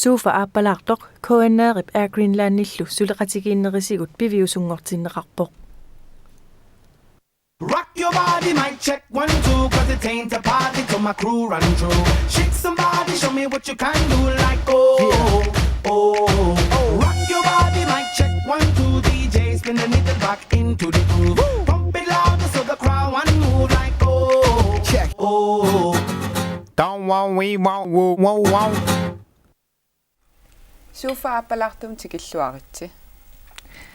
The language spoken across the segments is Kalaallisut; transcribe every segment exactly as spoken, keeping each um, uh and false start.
Sofa Aappalaartoq K N R-ip Air Greenlandillu suleqatigiinnerisigut piviusunngortinneqarpoq. Rock your body, mic check, one, two, 'cause it ain't a party till my crew run through. Shake somebody, show me what you can do, like, oh, oh, oh. Rock your body, mic check, one, two, D J, spin the needle back into the groove. Pump it louder so the crowd want move, like, oh, check, oh. Don't want we want woo woo woo. Sofa Aappalaartumut tikilluaritsi.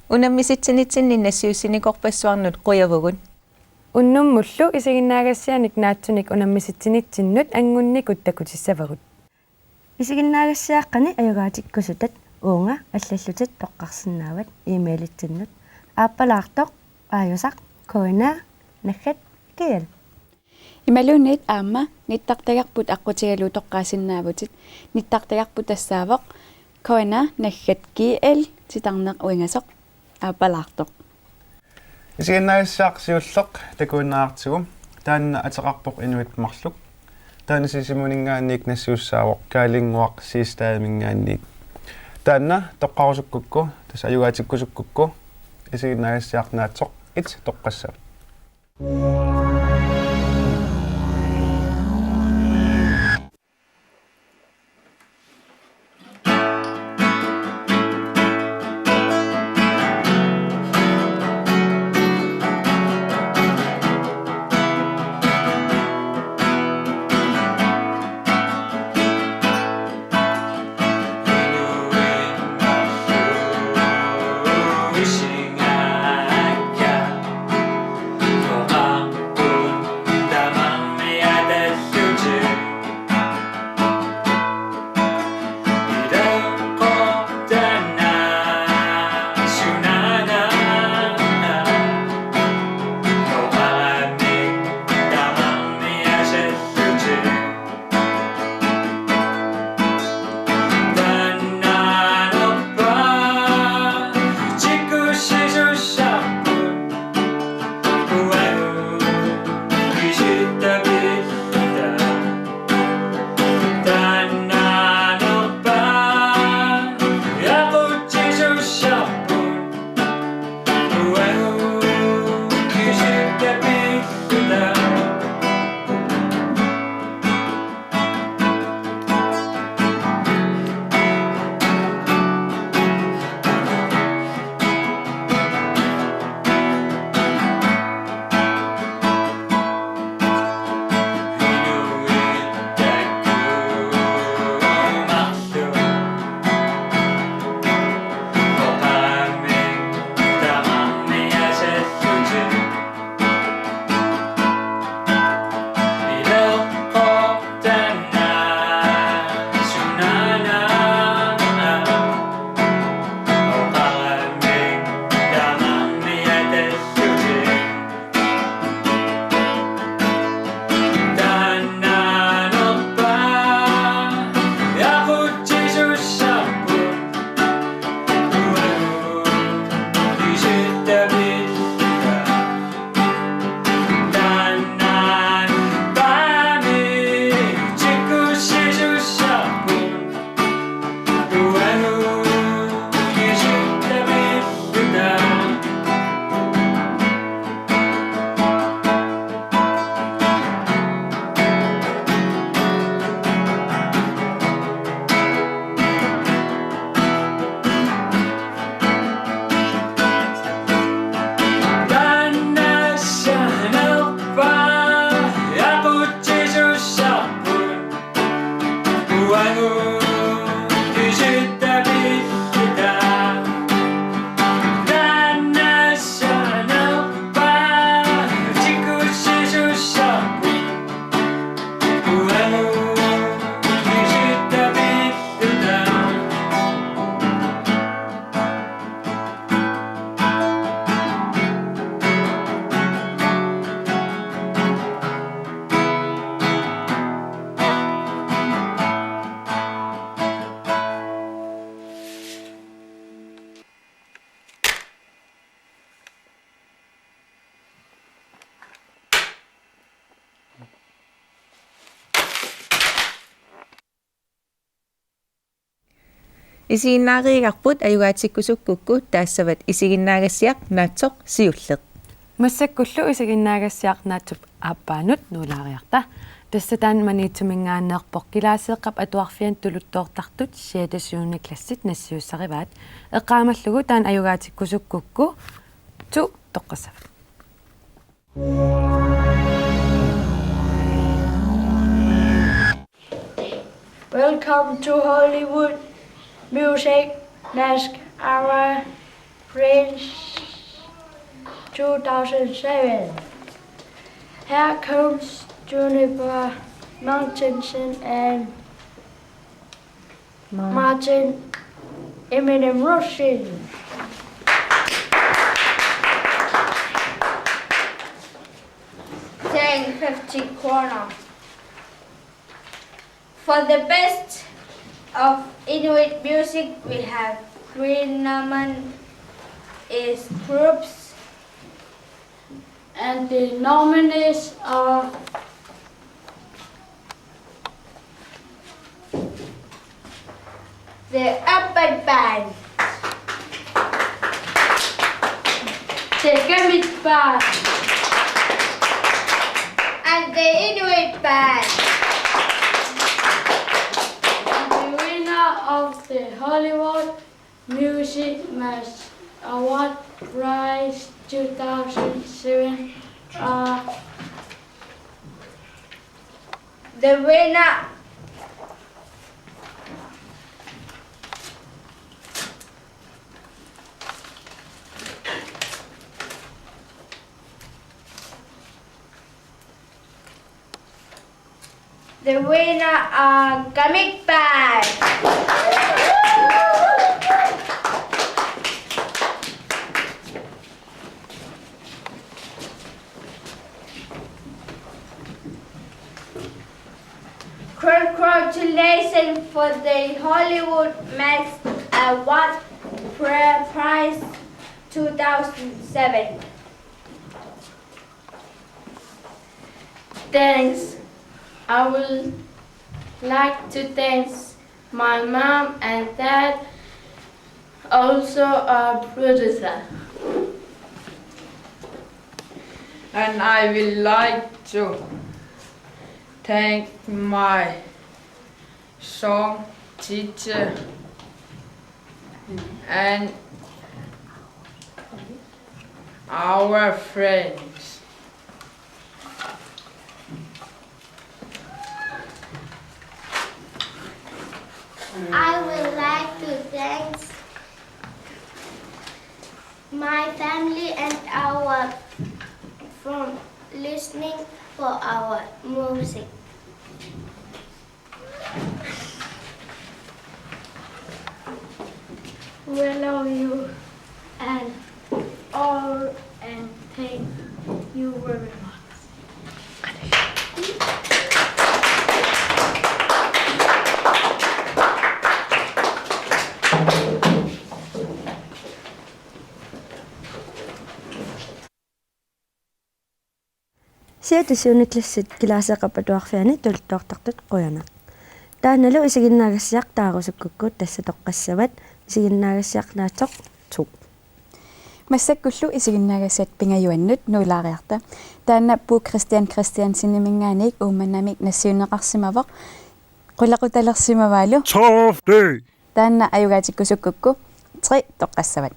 Unammisitsinitsinni nassiussinikorpassuarnut qujavugut. Unnummullu isiginnaagassianik naatsunik unammisitsinitsinnut anngunnikut takutissavagut. Isiginnaagassiaaqqani ajugaatikkusutat uunga allallutit toqqarsinnaavat e-mailitsinnut aappalaartoq aajusaq K N R naggat G L. Imaluunniit aamma nittartagarput aqqutigalugu toqqaasinnaavutit. Nittartagarput tassaavoq K N R naggat G L titarneq uingasoq aappalaartoq. Isiginnaagassiaq siulleq takuinnariartigu. Taanna ateqarpoq inuit marluk. Taanna Sisimiuninngaanniit nassiussaavoq Kaalinnguaq Siegstadiminngaanniit. Taanna toqqarusukkukku, tassa ajugaatikkusukkukku, isiginnaagassiaq naatsoq et toqqassavat. Isiginnaariigarput ajugaatikkusukkukku, taassavat isiginnaagassiaq naatsoq siulleq. Massakkullu isiginnaagassiaq naatsop aappaanut nuulaariarta. Tassa taanna Maniitsuminngaanneerpoq, Kilaaseeqqap Atuarfiani tuluttoortartut sjette syvende klassit nassiussarivaat. Eqqaamallugu taanna ajugaatikkusukkukku, to toqqassavat. Welcome to Hollywood Music Mask Award Prince two thousand seven. Here comes Juniper Martinsen and Martin Eminem Rossi. Ten fifty kroner. For the best of Inuit music, we have three nominees groups. And the nominees are the Urban Band, the Gimmick Band, and the Inuit Band. And the winner of the Hollywood Music Mask Award Prize two thousand seven are the winner. The winner are Gimmick Band. Congratulations for the Hollywood Mask Award Pri- Prize two thousand seven. Thanks. I would like to thank my mom and dad, also our producer. And I would like to thank my song teacher and our friends. I would like to thank my family and our from listening for our music. We love you and all and thank you very much. Siatu syvende klassit Kilaaseeqqap Atuarfiani tuluttoortartut qujanaq. Taannalu isiginnaagassiaq taarusukkukku, tassa toqqassavat isiginnaagassiaq naatsoq to. Massakkullu isiginnaagassiat pingajuannut nuulaariarta. Taanna Bo Christian Christianseniminngaanniit Uummannamik nassiunneqarsimavoq, qulequtalersimavaalu. Tough day. Taanna ajugaatikkusukkukku, tre toqqassavat.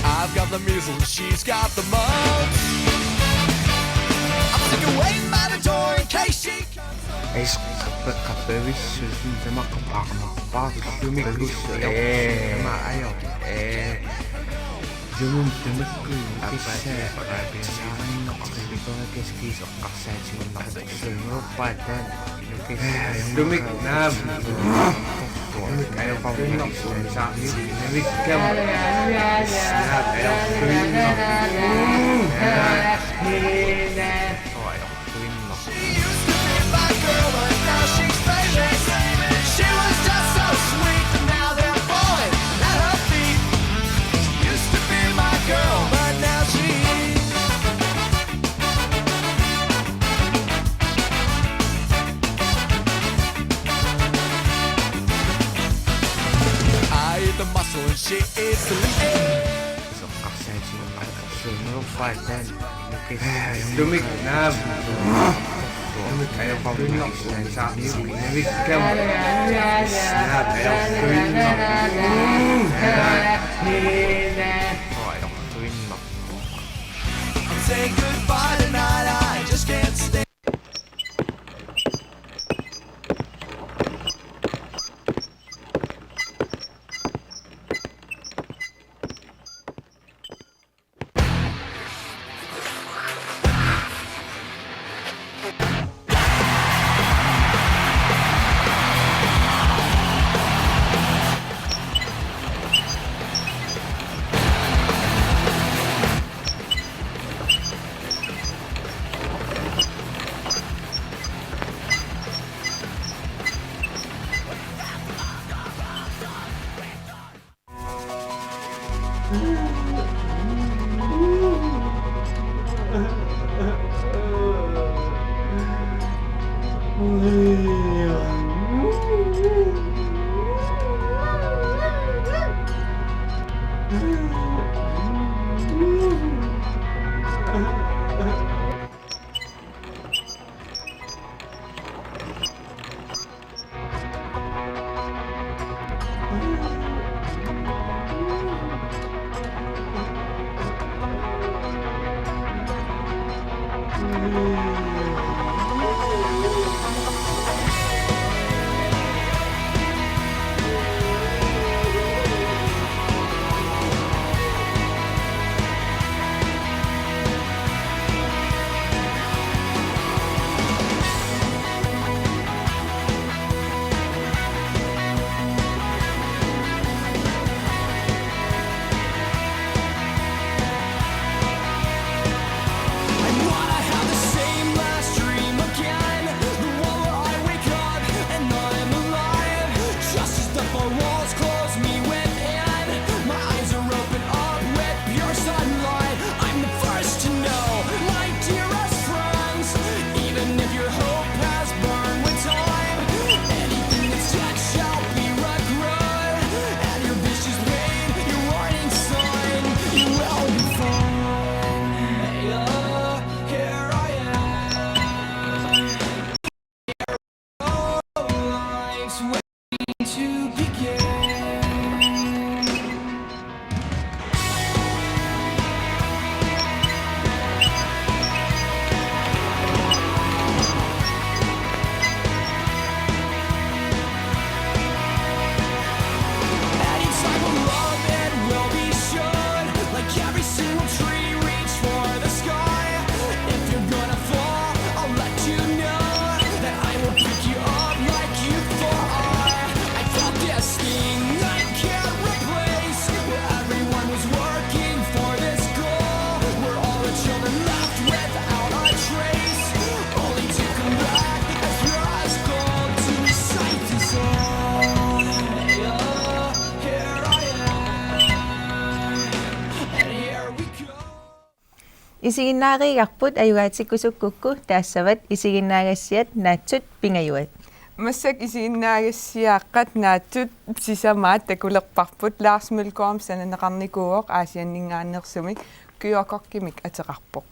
I've got the measles, she's got the mumps. I'm sick of waiting by the door in case she comes home. Ais qappa-, qappavissusin tamaq qapaarmarpaarlumi. Ee. Tamaq ajo. Ee. Jumum tamakku appa kissa, appa kissa, appa kissa, qarsaatigullartorsuunnguuppaat taanna. Ee, tumik naam. She used to be my girl, but now she's famous. She was just so sweet, and now they're falling at her feet. She used to be my girl, but now she's I eat the muscle and she eats the lean. Soqarsaatigut artorsuunerpaat taanna. Lumik naam. Lumik ajortuinnarpoq saarniukkit navikkama. Naam ajortuinnarpoq. Ajortuinnarpoq. I'm saying goodbye tonight, I just can't stay. I wanna have the same last dream again, the one where I wake up and I'm alive. Just as the four walls close me within, my eyes are open up with pure sunlight. I'm the first to know, my dearest friends, even if your hope has burned with time, anything that's yet shall be regret, and your wish is made, your warning sign, you will be fine. Yeah, here I am. Lines waiting to begin. And each cycle of it will be shown, like every single tree reach for the sky. If you're gonna fall, I'll let you know that I will pick you up like you for are. I felt this thing I can't replace, where everyone was working for this goal. We're all the children left without a trace, only to come back as pure as gold to recite this song. Yeah, here I am, and here we go. Isiginnaariigarput ajugaatsikkusukkukku taassavat isiginnaagassiat naatsut pingajuat. Massakkut isiginnaagassiaaqqat naatsut sisamaat takulerparput. Lars Mølgaard sananeqarnikuuvoq Aasianninngaanneersumi, Q R-kortimik ateqarpoq.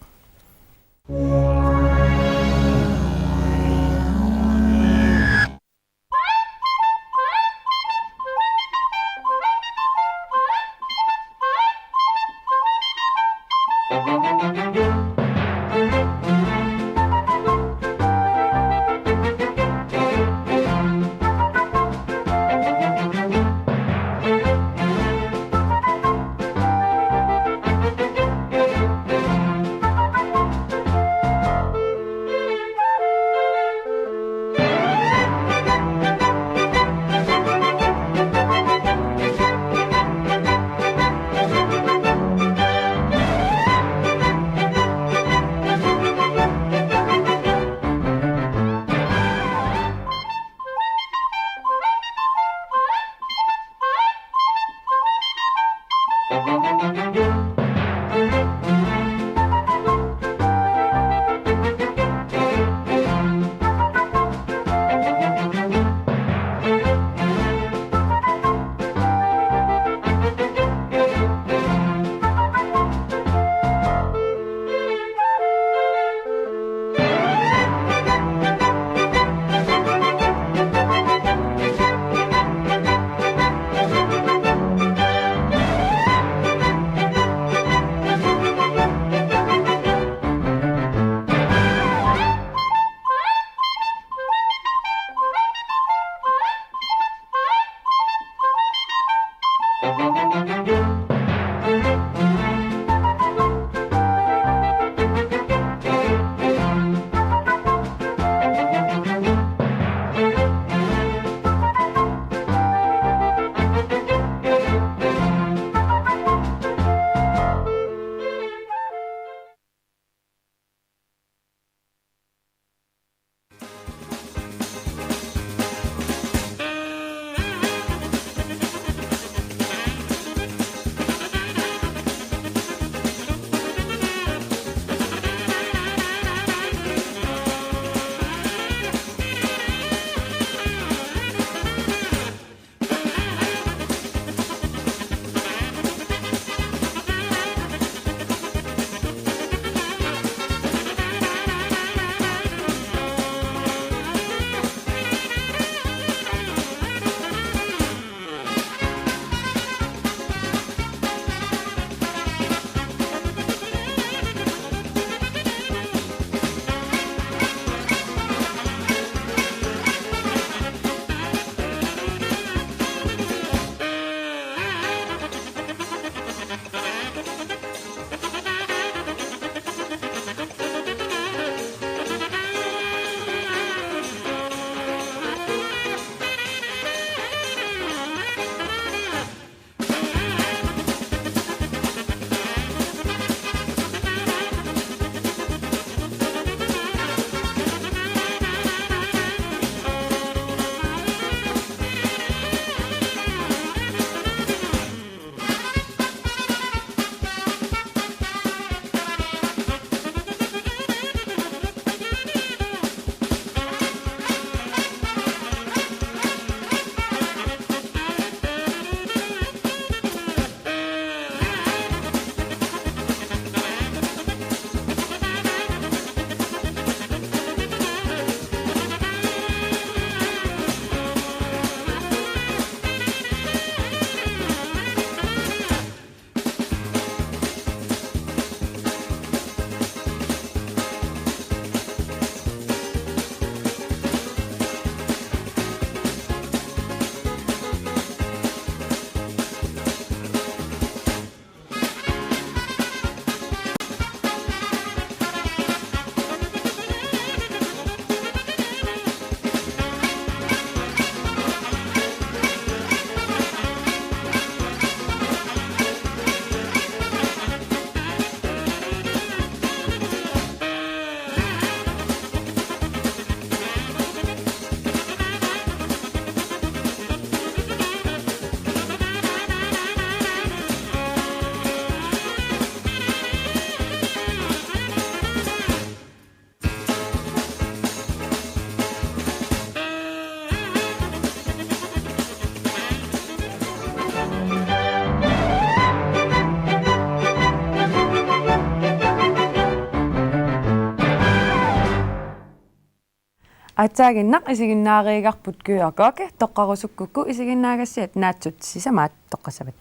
Aatsaaginnaq isiginnaariigarput Køge og Køge, toqqarusukkukku isiginnaagassiat naatsut sisamaat toqqassavat.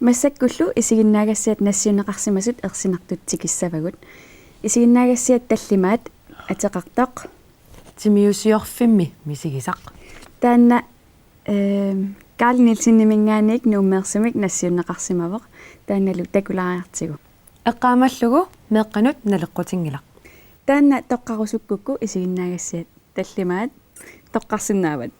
Massakkullu isiginnaagassiat nassiunneqarsimasut ersinartut tikissavagut. Isiginnaagassiat tallimaat ateqartoq Timiusiorfimmi misigisaq. Taanna, ehm, Carl Nielseniminngaanniit Nuummeersumik nassiunneqarsimavoq. Taannalu takulaariartigu. Eqqaamallugu meeqqanut naleqqutinngilaq. Taanna toqqarusukkukku isiginnaagassiat tallimaat toqqarsinnaavat.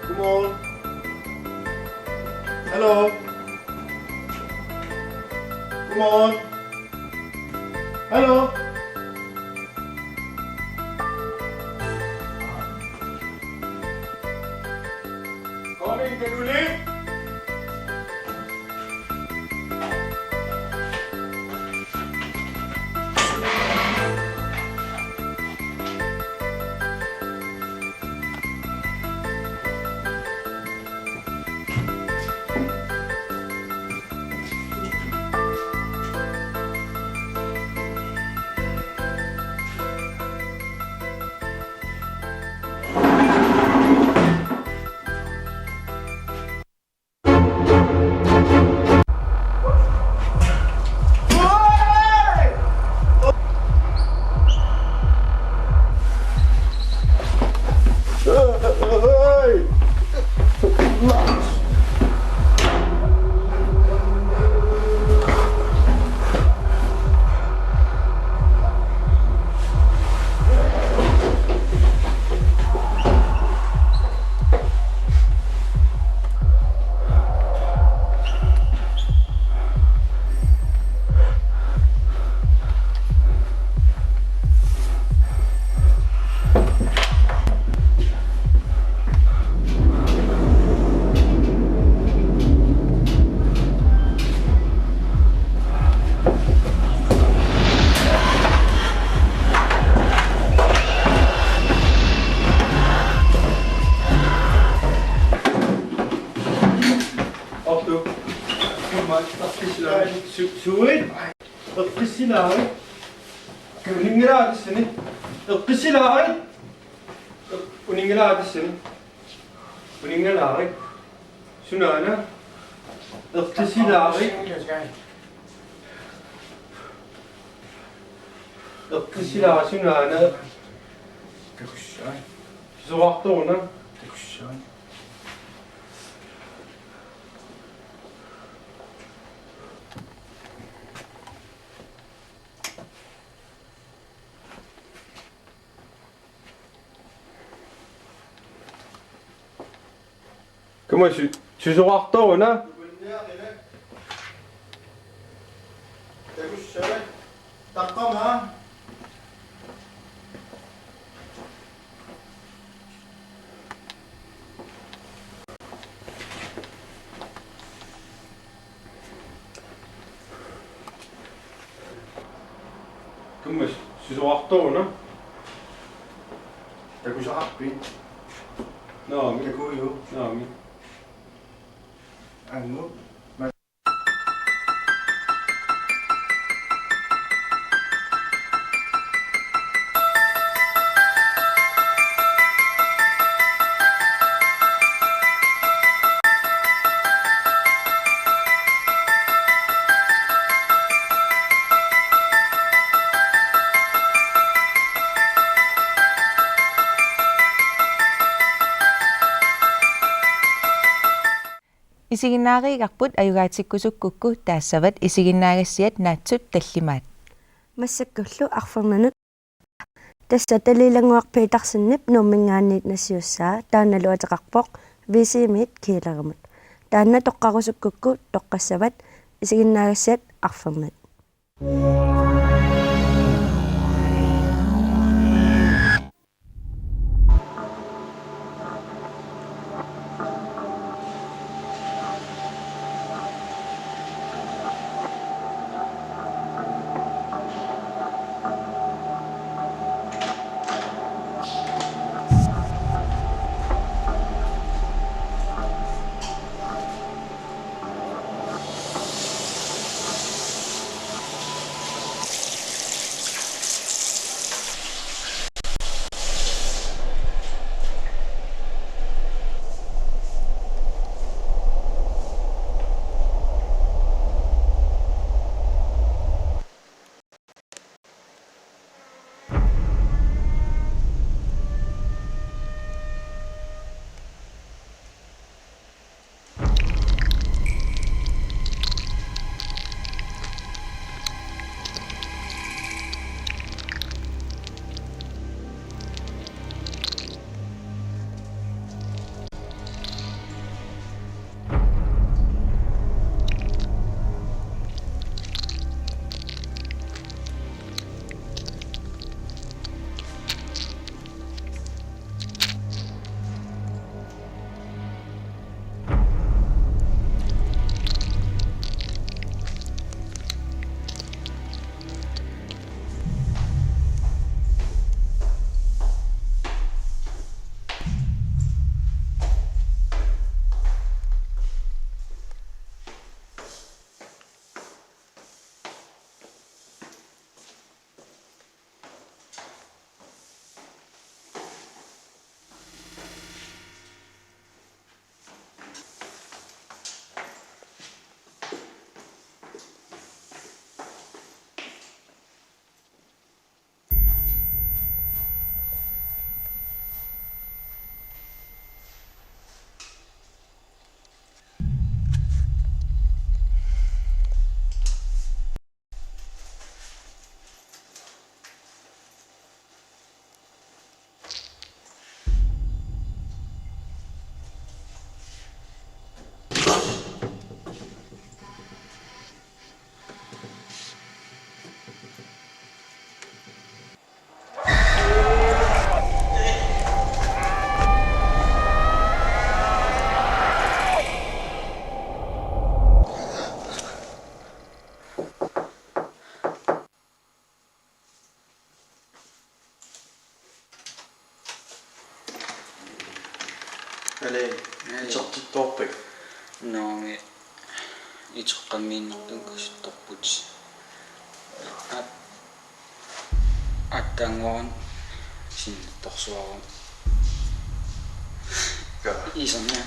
Godmorgen. Hallo. Godmorgen. Hallo. Kom ind, kan du lide? Ortu. Su-, suit. Eqqissilaarit. Uninngilaat tassani. Eqqissilaarit. Uninngilaat tassani. Uninngilaarit. Sunaana. Eqqissilaarit. Eqqissilaarit sunaana. Sisorartoruna. Kama si-, sisorartoruna. Takussai. Taqqama. Kama sisorartoruna. Takusaqarpit? Naamik. Takuju. Naamik. Angu. Isiginnaariigarput ajugaatsikkusukkukku, taassavat isiginnaagassiat naatsut tallimaat. Massakkullu arfernanut. Tassa Taliilanguaq Petersenip Nuummingaanniit nassiussaa, taannalu ateqarpoq V C-miit Kælerimut. Taanna toqqarusukkukku toqqassavat isiginnaagassiat arfernat. Sortittoorpik. Naamik, itoqqammiinnartumik asuttorput. At-, attaannguaq sinnattorsuarmi. Ka. Isumma.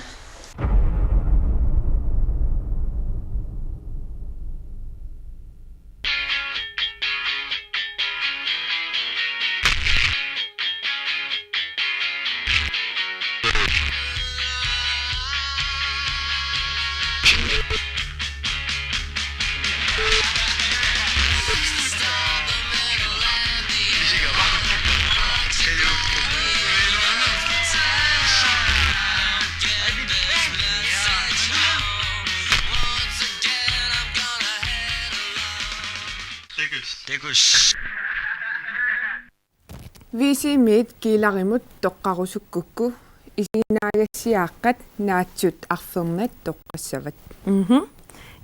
Takuss. Takuss. V C-miit Kiilarimut toqqarusukkukku isiginnaagassiaaqqat naatsut arfernat toqqassavat. Mhm.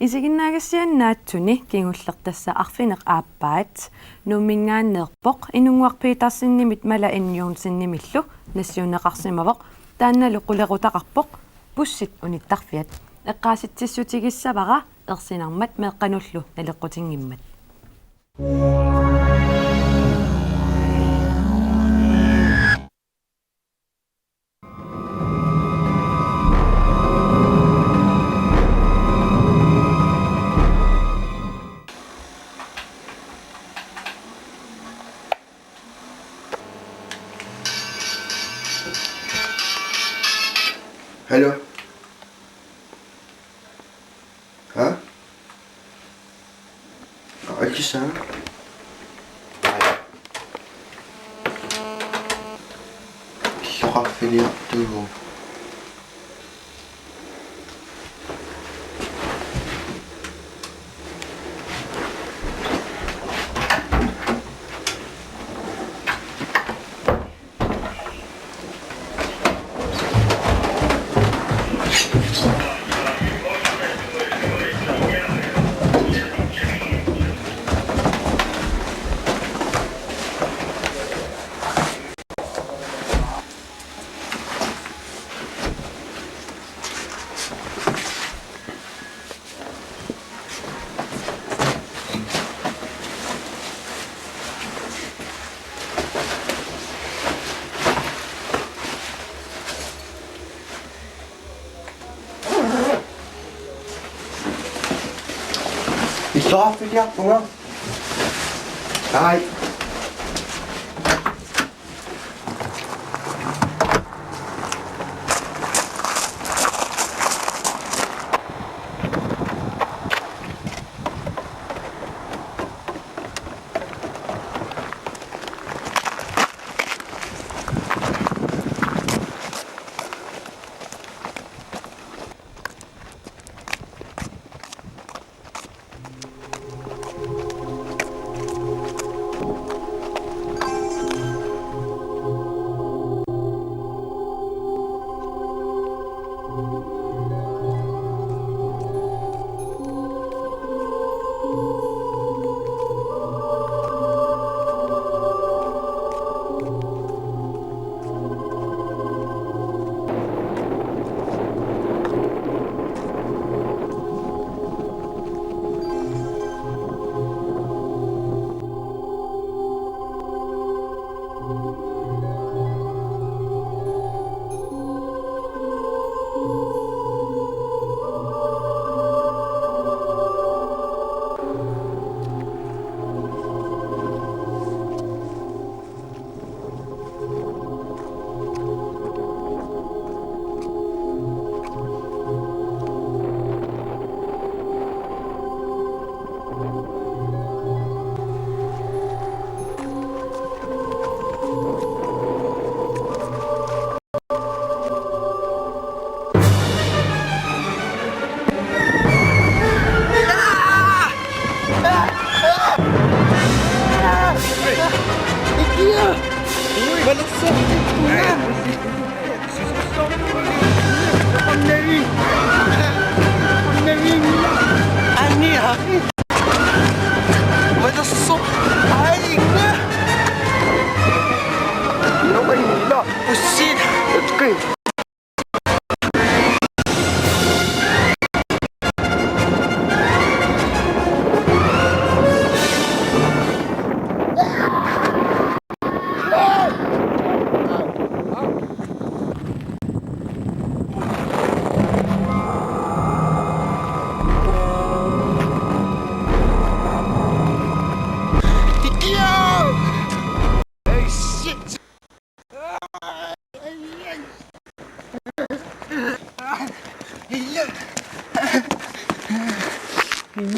Isiginnaagassiaani naatsuni kingulleq tassa arfineq-aappaat Nuumminngaanneerpoq, Inunnguaq Petersenimit Mala N. Johnsenimillu nassiunneqarsimavoq, taannalu qulerutaqarpoq bussit unittarfiat. Eqqaasitsissutigissavara ersinarmat meeqqanullu naleqqutinngimmat. Hallo? Ha? Aa, ikke så. Nej. Illoqarfiliartuuvoq. Illoqarfiliarpunga. Ai.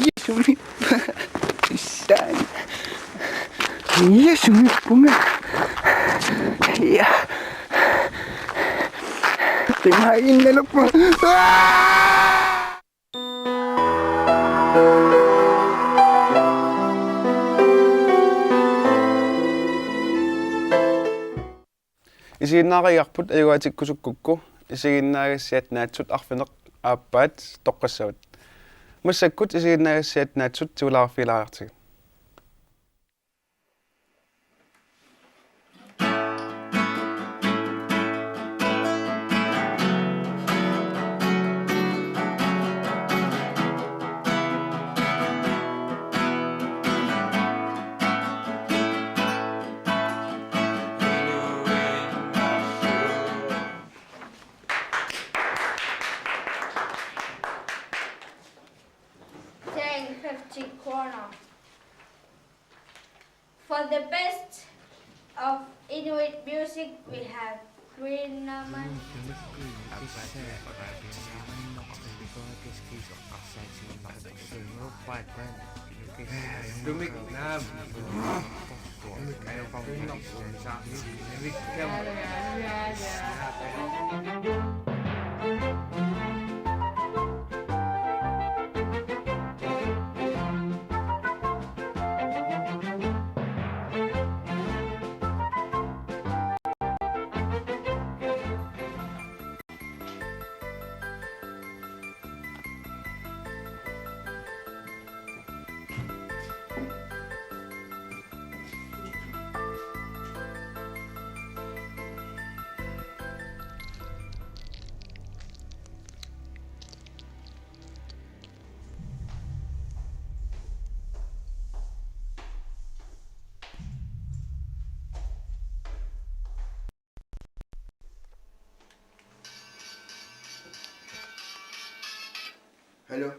Jesumi. Issan. Jesumi punga. Ja. Timainnalupu. Isiginnaariarput ajugaatikkusukkukku, isiginnaagassiat naatsut arfineq-aappaat toqqassavat. Massakkut isiginnaagassiat naatsut tigulaarfigilaariartigit. Ten fifty kroner. For the best of Inuit music, we have Green Lemon. Hallo?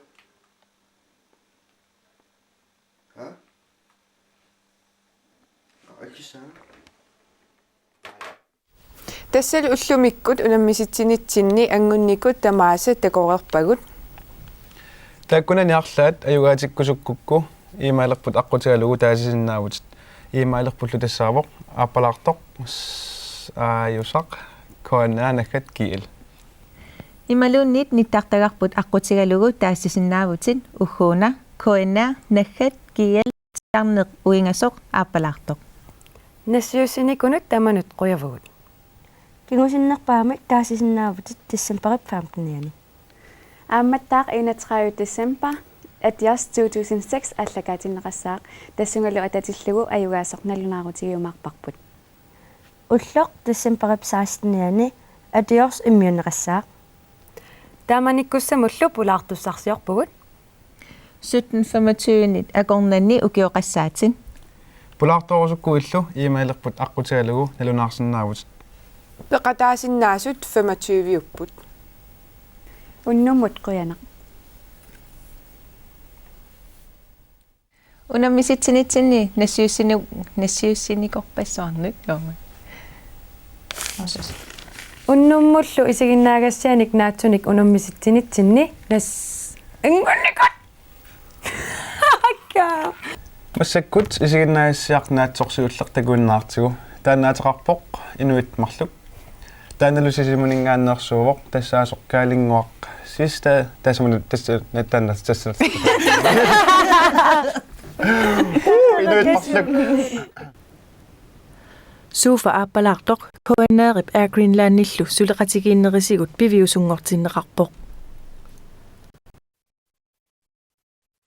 Hæ? Ikke så. Tassalu ullumikkut unammissitsinitsinni angunnikut tamaasa takoreerpagut. Taakkunani arlaat ajugaatikkusukkukku e-mailerput aqqutigalugu taasisinnaavutit. E-mailerpullu tassaavoq aappalaartoq s-, aajusaq K N R naggat G L. Imaluunniit nittartagarput aqqutigalugu taasisinnaavutit ugguuna K N R naggat G L. Titarneq uingasoq aappalaartoq. Nassiussinikunut tamanut qujavugut. Kingusinnerpaamik taasisinnaavutit decembarip femtenianni. Aammattaaq enogtredive december, Adios to tusind seks aallakaatinneqassaaq, tassungalu atatillugu ajugaasoq nalunaarutigiumaarparput. Ulloq decembarip sekstenianni Adios immiunneqassaaq. Taamanikkussamullu pulaartussarsiorpugut. Sytten femogtyve-nit akornanni ukioqassaatit. Pulaartorusukkukku e-mailerput aqqutigalugu nalunaarsinnaavutit. Peqataasinnaasut femogtyve-upput. Unnummut qujanaq. Unammissitsinitsinni nassiussini-, nassiussinikorpassuarnik, joo. Unnummullu isiginnaagassianik naatsunik unammissitsinitsinni nas-, inngunnikut! Akka! Massakkut isiginnaagassiaq naatsorsiulleq takuinnartigu. Taanna ateqarpoq Inuit marluk. Taannalu Sisimiuninngaanneersuuvoq, tassaasoq Kaalinnguaq. Sidste, tassami tassa, taanna, tassa. Uu, Inuit marluk. Sofa aappalaartoq K N R-ip Air Greenlandillu suleqatigiinnerisigut piviusunngortinneqarpoq.